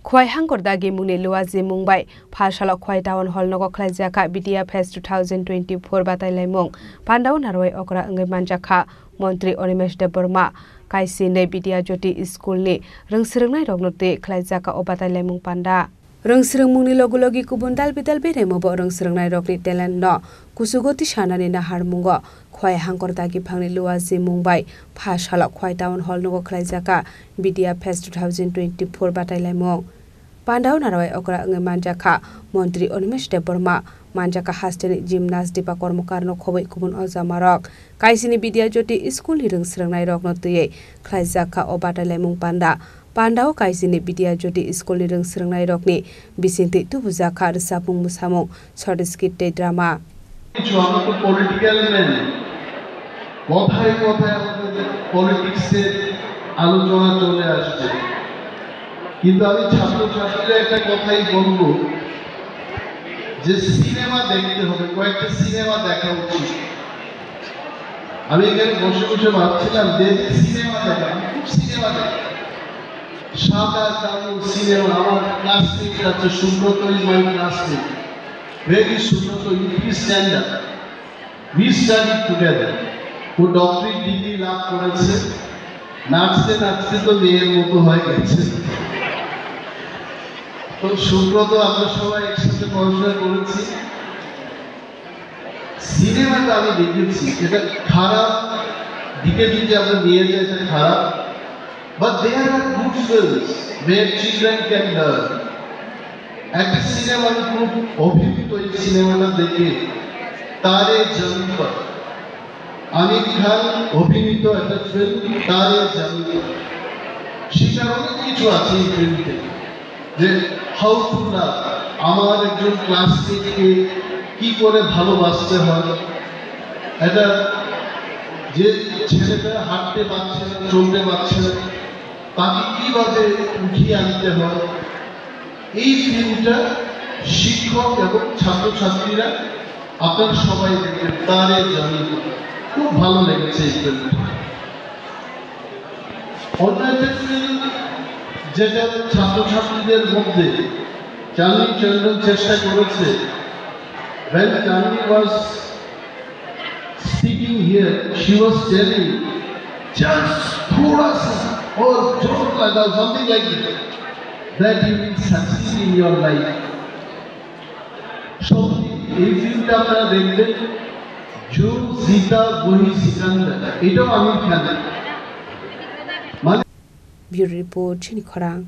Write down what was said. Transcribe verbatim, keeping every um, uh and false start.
Khwai Hangkor Dagi mungni luaji mung bai pha salo Khwai Town Hall nogo khlaijakha B T A Fest two thousand twenty-four batai laimung. Pandao narwai okra wngwi manjakha Montri Animesh Debbarma. Kaisi nei B T A Jyoti School ni rwngswrwngnairokno twi khlaijakha o batai laimung panda. Rwngswrwngmungni logi logi kubun dalbi dalbi remo bo rwngswrwngnairokni talent no kuchugo tisanani naharmungo Khwai Hangkor Dagi phangni luaji mung bai pha salo Khwai Town Hall nogo khlaijakha B T A Fest two thousand twenty-four batai laimung. Pandao narwai okra wngwi manjakha Montri Animesh Debbarma, manjakha hasteni gymnast Dipa Kormokarno khobwi kubun ojamarok. Kaisini B T A Jyoti School ni rwngswrwngnairokno twiwi khlaijakha o batai laimung panda. Pandao kaisini B T A Jyoti School ni rwngswrwngnairokni bisingtwi tubujakha rwchapmung mwsamung, short skit tei drama. কিছু আমরা তো political man, কথায় কথায় আমাদের পলিটিক্সের আলোচনা চলে আসছে, কিন্তু আমি ছাত্রছাত্রীরা একটা কথাই বলবো যে সিনেমা দেখতে হবে, কয়েকটা সিনেমা দেখা উচিত। আমি এখানে বসে বসে ভাবছিলাম যে যে সিনেমা দেখা, আমি খুব সিনেমা দেখি, সাদা কালো সিনেমা। আমার ক্লাসমেট আছে Subrata, is my classmate, very Subrata, you please stand up. We studied together. ও ডক্টরেট ডিগ্রি লাভ করেছে, নাচতে নাচতে তো মেয়ের মতো হয়ে গেছে। তো সুব্রত, আমরা সবাই একসাথে পড়াশোনা করেছি। সিনেমাটা আমি দেখেছি, এটা খারাপ দিকে যদি আমরা নিয়ে যাই, এটা খারাপ। But there are good films where children can learn. একটা সিনেমা আমি খুব অভিভূত এই সিনেমাটা দেখে, তারে জমিন পর। আমির খান অভিনীত একটা ফিল্ম, তারে জমিন পর। শিক্ষার অনেক কিছু আছে এই ফিল্মতে, যে হাউ টু লাভ, আমার একজন ক্লাসমেটকে কি করে ভালোবাসতে হয়, এটা যে ছেলেটা হাঁটতে পারছে না, চলতে পারছে না, তাকে কিভাবে উঠিয়ে আনতে হয়। এই ফিল্মটা শিক্ষক এবং ছাত্রছাত্রীরা, আপনারা সবাই দেখবেন, তারে জমিন পর। খুব ভালো লেগেছে এই ফিল্মটা। অন্য একটা ফিল্ম যেটা ছাত্রছাত্রীদের মধ্যে চাননি ট্যান্ডন চেষ্টা করেছে, when Chandni was speaking here, she was telling, "Just thoda sa aur jor lagao," something like that, that you will succeed in your life. সত্যি, এই ফিল্মটা আপনারা দেখবেন, "জো জিতা ওহি সিকান্দার", এটাও আমির খান। মানে Bureau Report, Chini Khorang.